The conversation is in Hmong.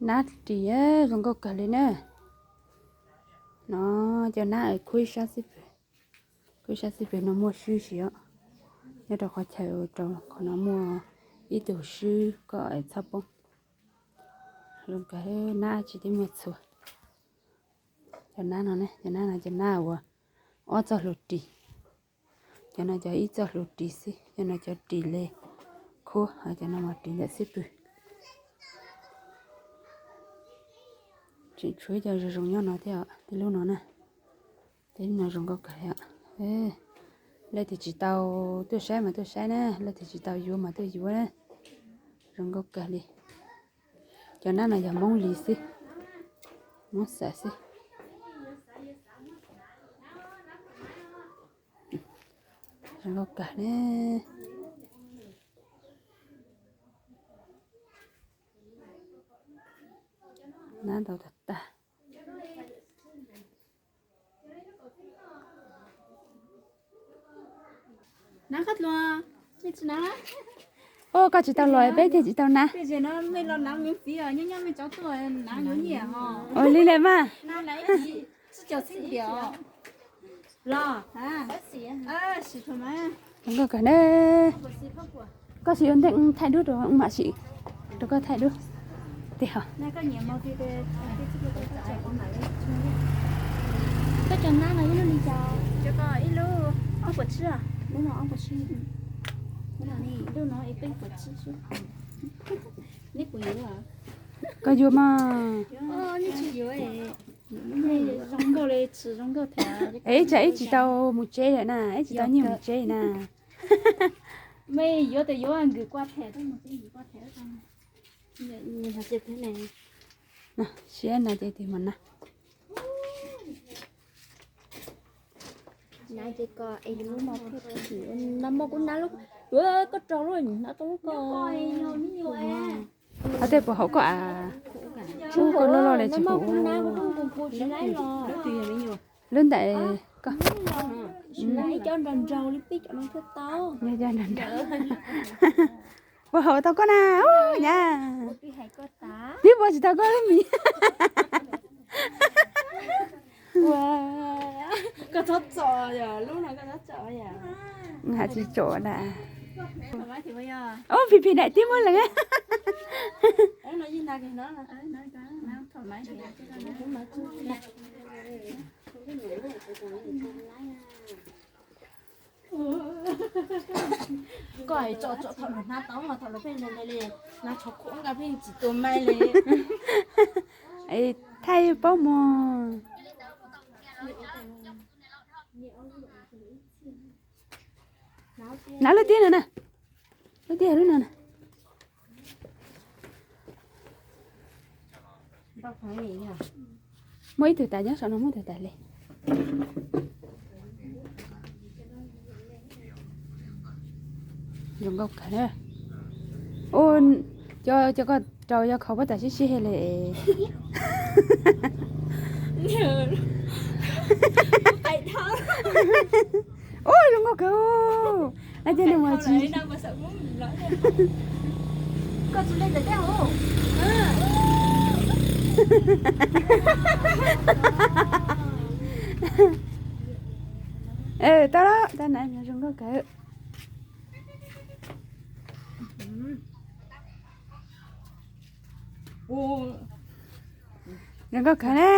Nab ris zoo nkauj kawg li na. No cov nab es khuib sab xib pwg, khuib sab xib pwg no muaj swb siv os. Nyob rau qhov chaw rau qhov no muaj ib tug swb kom txhob poob. Zoo kawg, nab tsis tib muaj txhua. Cov nab no ne, cov nab no cov nab uas ob txoj hlua ris. Cov no cov ib txoj hlua ris xwb, cov no cov ris le khuab, ho cov no mas ris ntawm xib pwg. Tseem tshuav ib co zoo zoo nyob no thiab, tej lub no na. Tej lub no zoo nkauj kawg li. Leej twg tsis tau tuaj saib mas tuaj saib na, leej twg tsis tau yuav mas tuaj yuav na. Zoo nkauj kawg li. Cov nab no yog Hmoob li xwb, Hmoob xav xwb. Zoo nkauj kawg ne. Nab ntau tag tag. Ua koj tsis tau los peb thiaj tsis tau nab. Ua li lawm mas. Zoo nkauj kawg ne. Koj sim ua ntej thaij dub rau mam sim rau koj thaij dub. Tej ho. Koj cov nab no ib lub li cas? Ib lub ob puas tsib, lub no ob puas tsib, lub no peb puas tsib xwb. Neb puas yuav? Koj yuav mas. Neb tsis yuav. Zoo nkauj li tsis zoo nkauj thiab. Es ib tsam ib tsis tau mus tsev lawm na, ib tsis tau nyiaj mus tsev na. Mej yuav tes yuav nkws kua them, mus tsev nkws kua them. Siab na ces tig mas na. Nab ces ko es lub no thiaj chim, nab muaj kuv nab lub, koj raug lub nab tau lub ko. Hov tej puas haum koj a? Ub, koj loj loj li tsis pum. Lub ntawm koj. Nyob cov nrog nraug li peb cov no thiaj tau. Nyob cov nrog nraug. Puas haum tau koj na? Ub, nyab. Twb puas tsis tau koj lub mis. Koj txhob txom yom, lub no koj txhob txom yom. Has tsis tsom na. Ub, phim phim daim tib muab lawm. Koj tsom tsom thaum lawv hnab tau, thaum lawv pheej li li, hnab tshov khuam nqa pheej tsis tua mai li. Es thaij paub mog. Nav lub tib no na. Lub tib lub no na. Muaj ib tug tas nyob saum no, muaj tug tas li. Zoo nkauj kawg na. Ua, cov, cov koj rau yog khaus pob tag sib sib li. Ua zoo nkauj kawg. Nab cov nws mus tsis. Tau lawm, tau na, zoo nkauj kawg. Zoo nkauj kawg na.